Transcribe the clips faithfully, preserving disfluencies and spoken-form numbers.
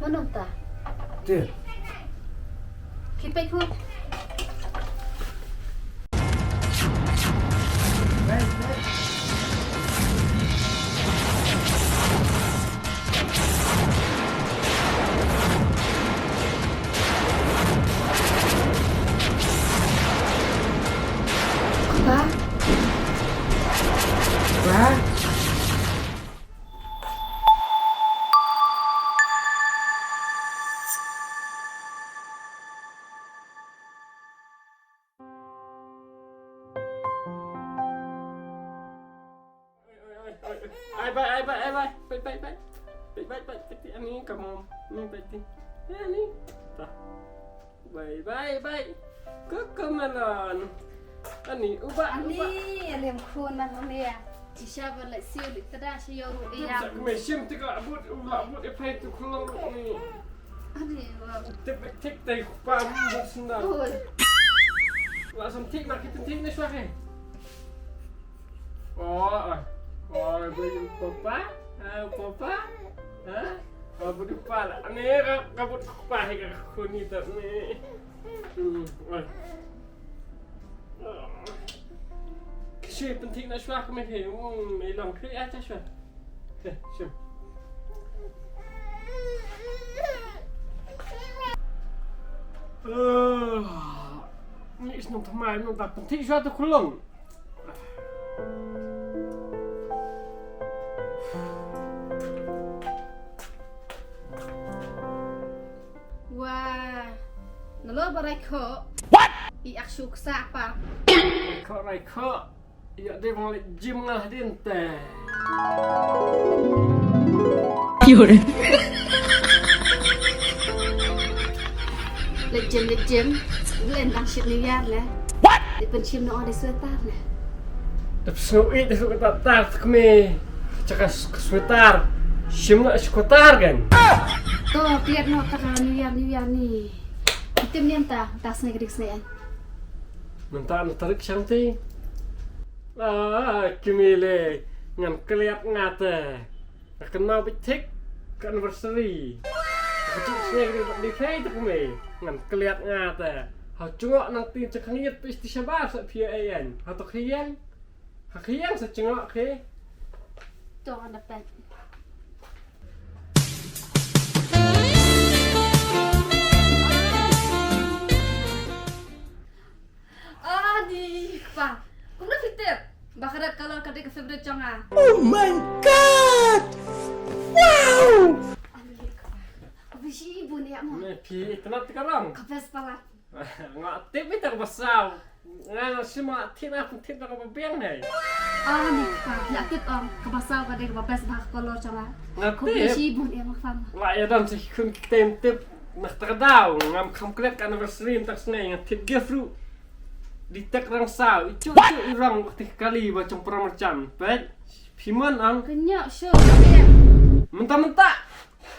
Mano ta? Te. Ki pek hu. Ba. Ba. Ai bai, ai bai, ai bai. Bai, bai, bai. Bai, bai, bai. Bai, bai, ani, come on. Ni bai ti. Ani. Ta. Bai, bai, bai. Cocomelon. Ani, uba, ani, uba. Ani, lem khun man ni ya. Isha ba la siu li tada shi yoru iya. Sa me shim ti ka but, u la but e pai tu khulong ni. Ani, wa. Tik, tik, tik, tai pa, but senda. Oi. La sam tik na kita tik ni swa ke. Oh, oh, bu papa, ah, papa, ha? Oh, bu papa lah. Ni ka, ka bu papa ni ka kuni tak ni. Hmm, oh. Kasi penting nak suah kami ni. Hmm, ilang kri aja suah. Eh, sim. Eh, ni is nang thamai nang tak penting suah tu kulong. Wah, nalor ba raikho. What? I ak shu ksa pa. Raikho, raikho. Ïa dei bang leit gym nga hadien te. Pure. Leit gym, leit gym. Len dang shit ni yar le. What? Leit pynshim no de sweater le. Dep snow i de sweater tar tak me. Chaka sweater. Shim no sweater kan. To tiat no tak ni yar ni yar ni. Itim niam ta, ta snai kedik snai an. Mynta na tarik shang ti. Ah, kmie le ngan klet nga te. Nga kynmaw bit thik ka anniversary. Ka jing sngi ri bak di phei te kmie. Ngan klet nga te. Ha chungo nang tin cha khang yet pis ti shabar sa phi ai an. Ha to khian. Ha khian sa chungo khi. To an da pet. Ani kpa. Kumno phi tip ba ka red color ka dei ka favorite jong nga? Oh my God! Wow! Ani kpa. Ka bisi bun ïa mo. Me phi itynnad te ka rong. Ka best palat. Nga tip ita ka ba saw. Nga nga sima tip na pun tip na ka ba biang hai. Ani kpa. Ïa tip ong ka ba saw ka dei ka ba best ba ka color jong nga. Nga tip. Ka bisi bun ïa mo kpa. Nga ïa dang sa khun ki tem tip. Nah, ta ka daw ngam kham klet ka anniversary mynta ka sngi, nga thied gift ruh. Di tek rang saw, i chuh chuh i rang bak ti kali ba jong para marjan. Peit, phi mon ang. Kynnoh shuh. Mynta mynta.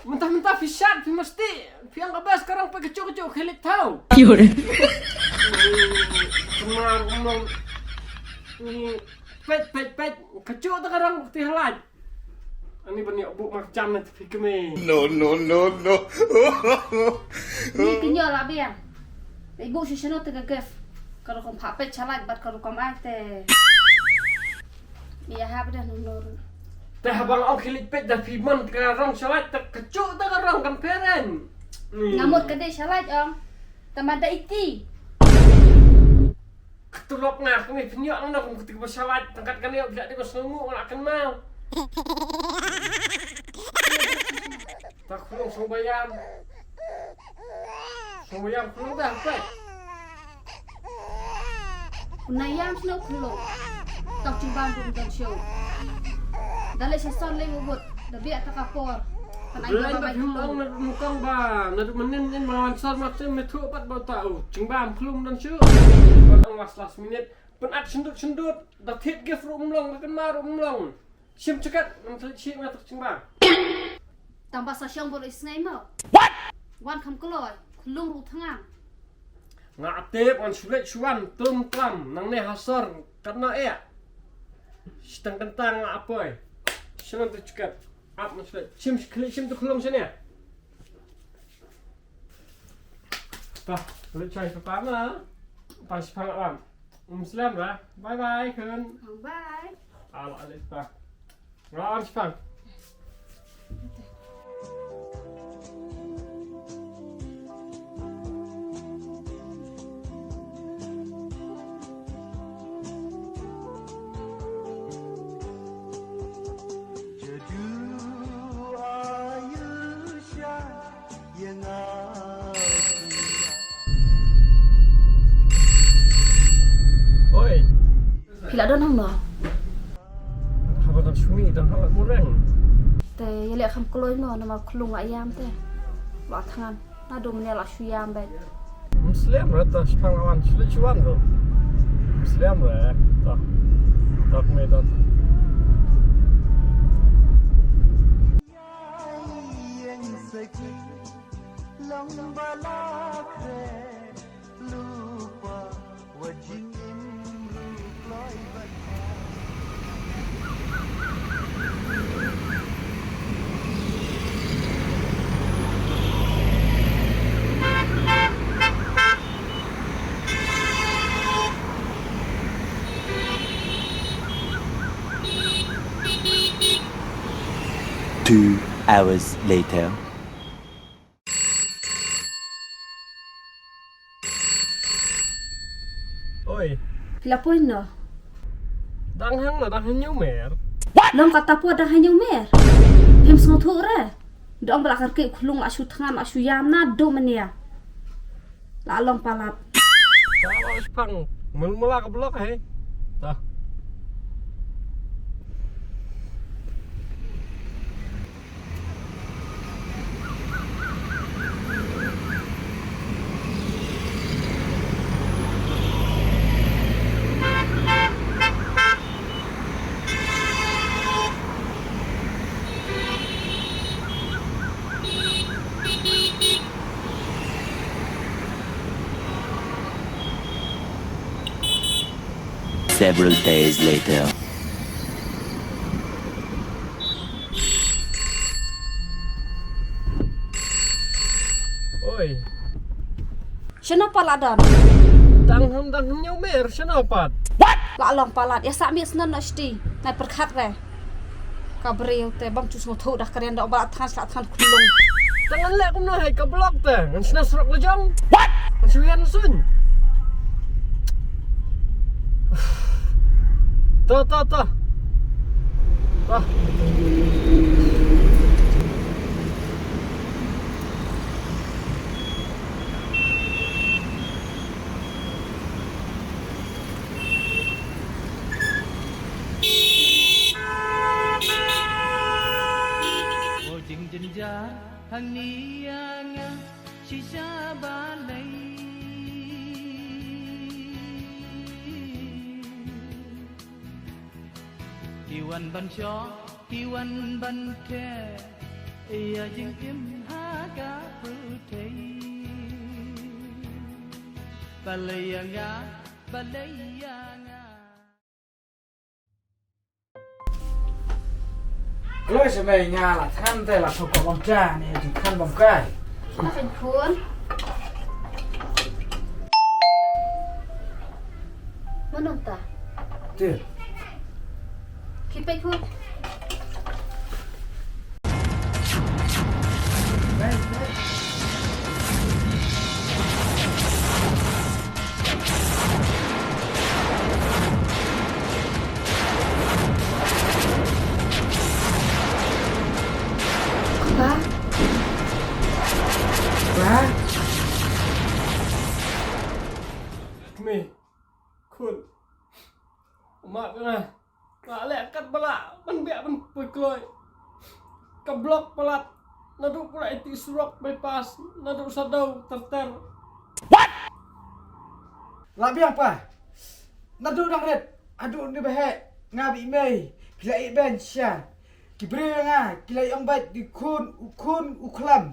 Mynta mynta phi shat, phi mesti. Phi ang ka best ka rang peit ka chuh ka chuh khelik thaw. Pure. Kemar umong. Peit, peit, peit. Ka chuh ta ka rang bak ti halai. Ani ban ïoh buh marjan na te phi kmie. No, no, no, no. Ni kynnoh la biang. Dei buh shisha no te ka gift. Ka rukom pha peit shalait bad ka rukom ai te. Ïa hap dah nang nor. Te haba nga ong khie leit peit da phi mon te ka rong shalait te ka chuh te ka rong kan peren. Nga mut ka dei shalait ong. Te ma da iti. Ka tulop nga kmie pynïoh nang da kum kti ba shalait tang kat kane ïoh biak dei ba sngew nga la kynmaw. Ta khulung song ba ïam. Song ba ïam khulung da peit. Una ïam snow khulung. Ta jingbam dum don show. Da le sha son le wubut. Da biak ta ka por. Kan ai ba ba khulung na dum kong ba na dum menin in ma wan sor mak sim me thu pat ba ta u. Jingbam khulung don show. Ba tang last last minute. Pynat syndut syndut. Da thied gift ruh um long, da kynmaw ruh um long. Shim chkat, ngam thlait shi nga tak chyngbam. Tang ba sa shong bor isngai mo. What? Wan kham kloi, khulung ruh thangang. Nga tip ngan shu leit shu wan tum tam nangne ha sor katno eh. Shi tang kentang nga apoi. Shi ngan tak chkat. Ap ngan shu leit. Shim khli shim tu khulung shane. Bah, lut chai papa ma. Pa shipang wan. Um slem ra. Bye bye khun. Bye. Ala ala pa. Wan shipang. Oi. Phi la don hangno? Haba dang shu mih dang hala mureng. Te ïaleh kham kloi no namar khunlung la ïam te. La thngan. Naduh mynne la shu ïam bad. Ym slem re ta shipang la wan shu leit shu wan ruh. Ym slem re ta. Ta kmie ta. Two hours later. Oi. Phi la poi no? Dang hangno, dang ha Hynñiewmer. Long kata poi dang ha Hynñiewmer. Phim sngewthuh re. Dang ba la kyrkieh khunlung la shu thngan la shu ïam naduh mynne. La long palat. Ka la shipang mul mula ka block he. Ta. Several days later. Oi. Shano pat la don? Dang ha, dang ha Hynñiewmer, shano pat? La long palat, ïa sah miet snon na shti, nai pyrkhat re. Ka briew te bam chu sngewthuh da ka rian da ba la thngan sla thngan khunlung. Te ngan leh kumno hai ka block te, ngan shna surok la jong. Ngan shu ïan suiñ. To, to, to. To. O jingjynjar hangne ïa nga shisha balei. Ki wan ban shoh, ki wan ban theh ïa jingim ha ka pyrthei. Balei ïa nga, balei ïa nga. Kloi sha mei, nga la thngan te la thok ka bam cha ne jingthngan bam kai. Ka pynkhun. Mano ta? Te. Ki pynkhun. Kpa. Kpa. Kmie. Khun. Map ïa nga. Nga leh katba lah ban beh ban poi kloi. Ka block palat. Naduh pura iti surok bypass. Naduh Saddew ter ter. What? Lah biang pa. Naduh dang rit haduh neba heh nga bad i mei phi la ïeh beiñ shisha. Ki briew ïa nga ki la ïoh beit ki khun u khun u khlem.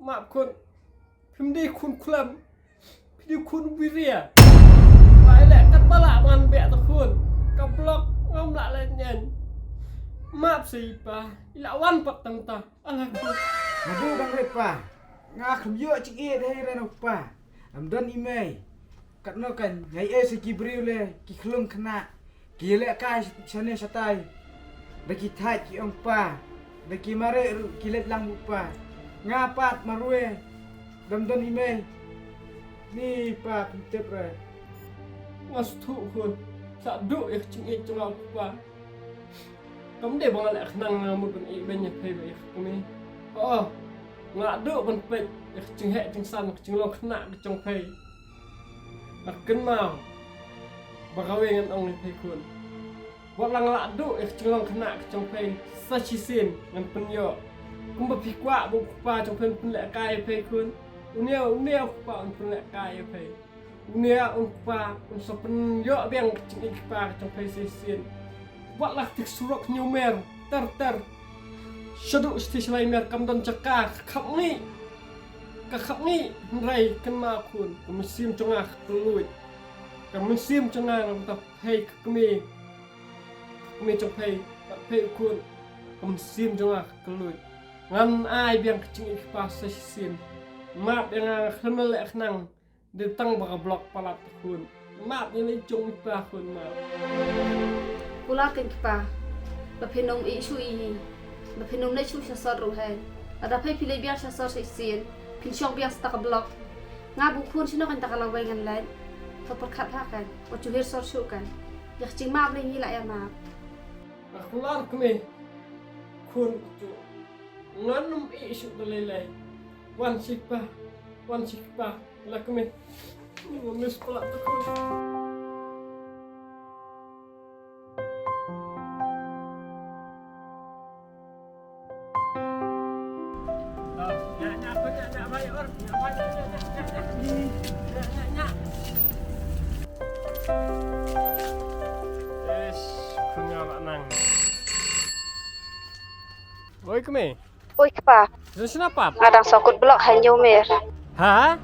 Map khun. Phim dei khun khlem. Phi dei khun u biria. Ba i leh katba lah ban beh ta khun. Ka block ngam lah leh nyen. Map sa i pa. I la wan pat tang ta. Ala khun. Naduh dang rit pa. Nga khlem ïoh jingïeit hei re no kpa. Ym don i mei. Katno kan ngai ei sa ki briew le ki khlung khynnah. Ki leh kai shane shatai. Da ki thait ki ong pa. Da ki mareh ruh ki leit lang bu pa. Nga pat marwei. Dam don i mei. Ni pa pyntip re. Nga sngewthuh khun. Sa duh ïa ka jingïeit jong nga u kpa. Kam dei ba nga leh khnang nga mut ban ïeh beiñ ïa phi bad ïa ka kmie. Oh, nga la duh ban peit ïa ka jingheh jingsan ka jinglong khynnah ka jong phi. Nga kynmaw ba kawei ngan ong ïa phi khun. Wat la nga la duh ïa ka jinglong khynnah ka jong phi sa shisien ngan pynïoh. Kumba phi kwah ba u kpa jong phi un pynlehkai ïa phi khun. Une une u kpa un pynlehkai ïa phi. Une u kpa un sa pynïoh biang ka jingïeit kpa ka jong phi sa shisien. Wat la ka surok hynñiew mer ter ter. Shaduh shathie shalai mer kam don jaka ka khapngi. Ka khapngi hynrei kynmaw khun ka mynsiem jong nga ka kylluid. Ka mynsiem jong nga namar ba phi ka kmie. Ka kmie jong phi, bad phi u khun. Ka mynsiem jong nga ka kylluid. Ngan ai biang ka jingïeit kpa sa shisien. Map ïa nga, nga khlem leh khnang. Dei tang ba ka block palat te khun. Map ïa lei jong i pa khun map. Kular kein kpa. Ba phin ym ïeh shuh ïa ngi. Ba phin ym leit shuh sha sor ruh hei. Lada phi phi leit biang sha sor shisien. Phin shong biang sa ta ka block. Nga bun khun shano kan ta ka lawei ngan leit. Ka pyrkhat ha kan. Wat ju hiar sor shuh kan. Ïa ka jingmap lei ngi la ïa map. Nga kular kmie. Khun ktu. Ngan ym ïeh shuh da lei lei. Wan shi kpa. Wan shi kpa. La kmie. Ngan miss palat te khun. Oi kmie. Oi kpa. Jong shina pat? Nga dang sngewkut block ha hynñiew mer. Ha?